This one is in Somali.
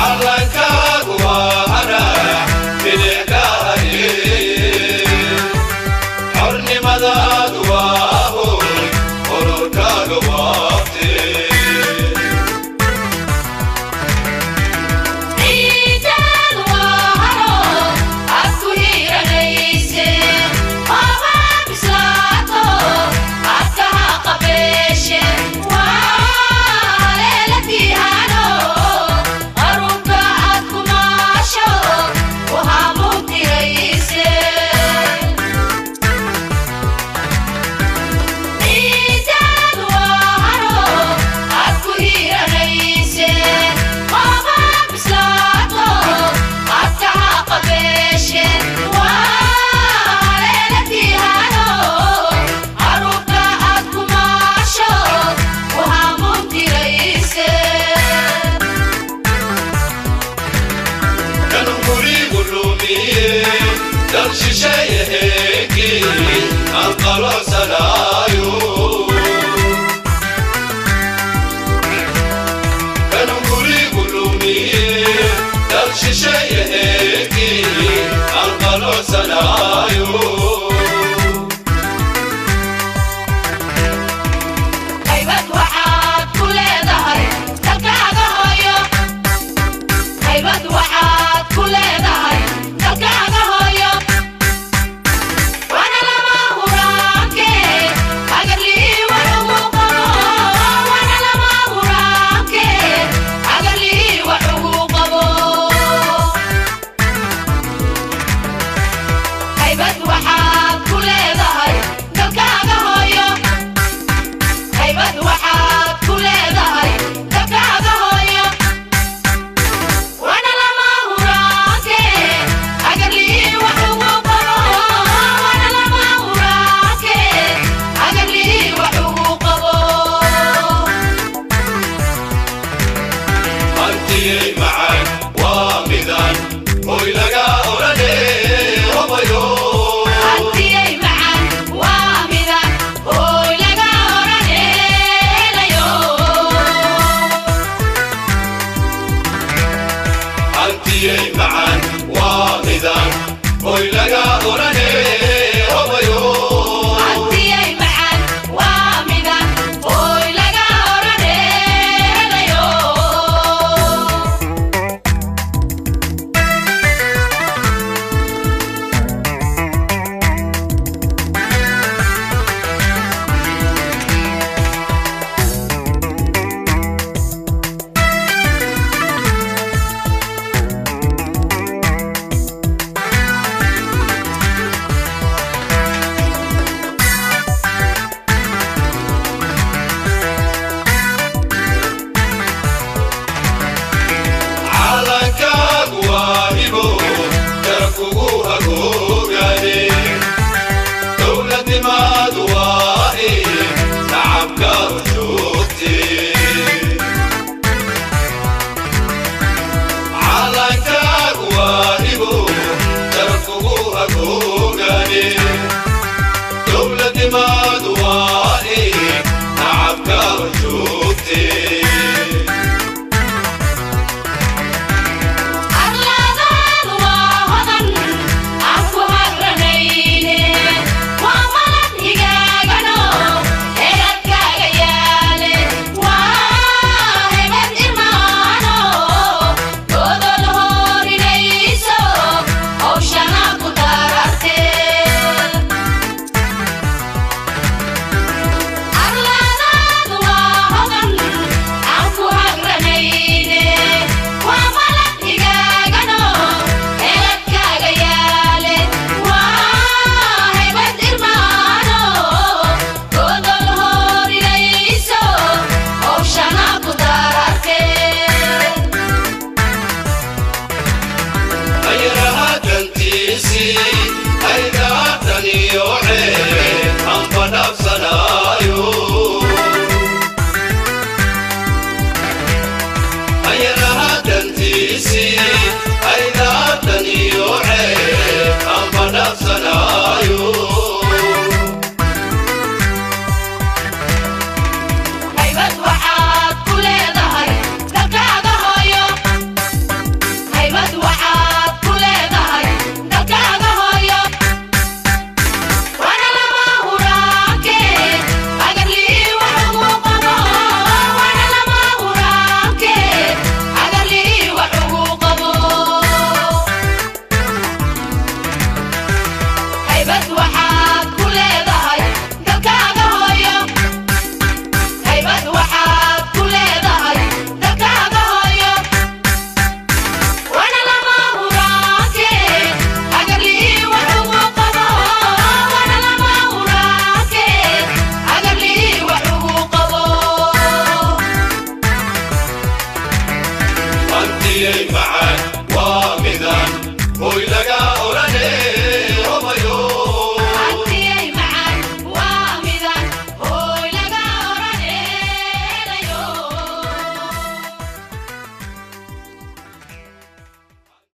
Calankaagu waa harac bilickahaye, xornimadaadu waa hoy ololkaaga waabte. Ciidaadu waa haro aad ku hiiranayse, oobaa bislaato aad kaha qabeeshe, waa haleelatiihano qarunka aad ku maasho wahamutirayse. Ciidaadu waa haro aad ku hiiranayse, oobaa bislaato aad kaha qabeeshe, waa haleelatiihano qarunka aad ku maasho wahamutirayse. Kan gurigu lumiye dal shisheeyaheekii aan qalocsanaayo, kan gurigu lumiye dal shisheeyaheekii aan qalocsanaayo. Haybad waxaad ku leedahay dalkaaga hooyo, haybad waxaad ku leedahay dalkaaga hooyo, waana lama huraanke hagarlii wax ugu qabo, waana lama huraanke hagarlii wax ugu qabo. Haybad waxaad ku leedahay dalkaaga hooyo, haybad waxaad ku leedahay dalkaaga hooyo, waana lama huraanke hagarlii wax ugu qabo, waana lama huraanke hagarlii wax ugu qabo. Hantiyey macaan waa midaan hoy laga odhane hobayo. Hantiyey macaan waa midan hooy laga odhanelayo. Hantiyey macaan waa midaan hoy laga odhane.